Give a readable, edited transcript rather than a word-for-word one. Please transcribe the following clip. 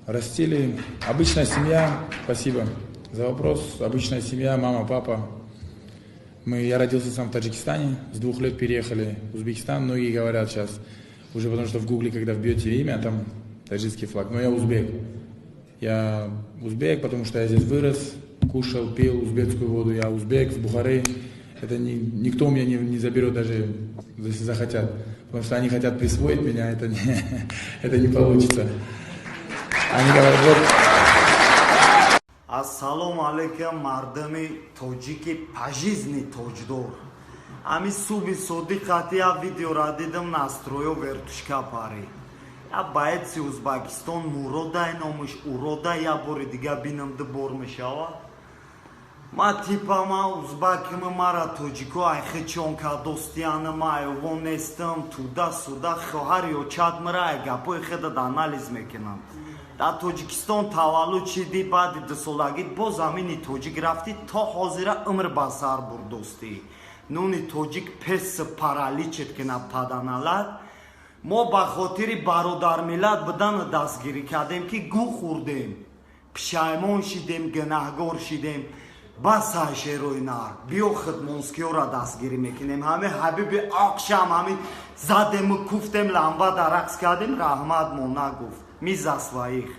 Растили. Обычная семья, спасибо за вопрос. Обычная семья, мама, папа. Я родился сам в Таджикистане, с 2 лет переехали в Узбекистан. Многие говорят сейчас, уже потому что в гугле, когда вбьете имя, там таджикский флаг. Но я узбек. Я узбек, потому что я здесь вырос, кушал, пил узбекскую воду. Я узбек с Бухары. Это не, никто у меня не заберет, даже если захотят. Потому что они хотят присвоить меня, это не получится. Они говорят, вот. Ассалому алайкум, мардами тоҷики пажизни тоҷдор. Ами суби содиқати я видеора дидам, настрой о вертушка пари. Я боец и Узбекистон Муродай номуш урода, я бори дига бинам, ду бор мешава. Ма типа ма узбакима, мара тоҷико айхичон кадостияна, ма айвон нестам, туда суда хоҳари очат мара ай гапои хедад анализ мекунам. Дар Тоҷикистон таваллуд шидӣ, баъди 2 солагӣ бо замини тоҷик рафтӣ, то ҳозира умр ба сар бурдостӣ. Нуни тоҷик пес паралич ет кина паданалат. Мо ба хотири бародармиллат будану дастгирӣ кардем, ки гӯ хӯрдем, пишаймон шидем, гунаҳгор шидем. Бас, шерои нар, биё, хидмонскиёра дастгирӣ мекунем. Ҳами ҳабиби оқшам ҳами задему куфтем, ламбада рақс кардем, раҳмат мо нагуфт. Мы за своих.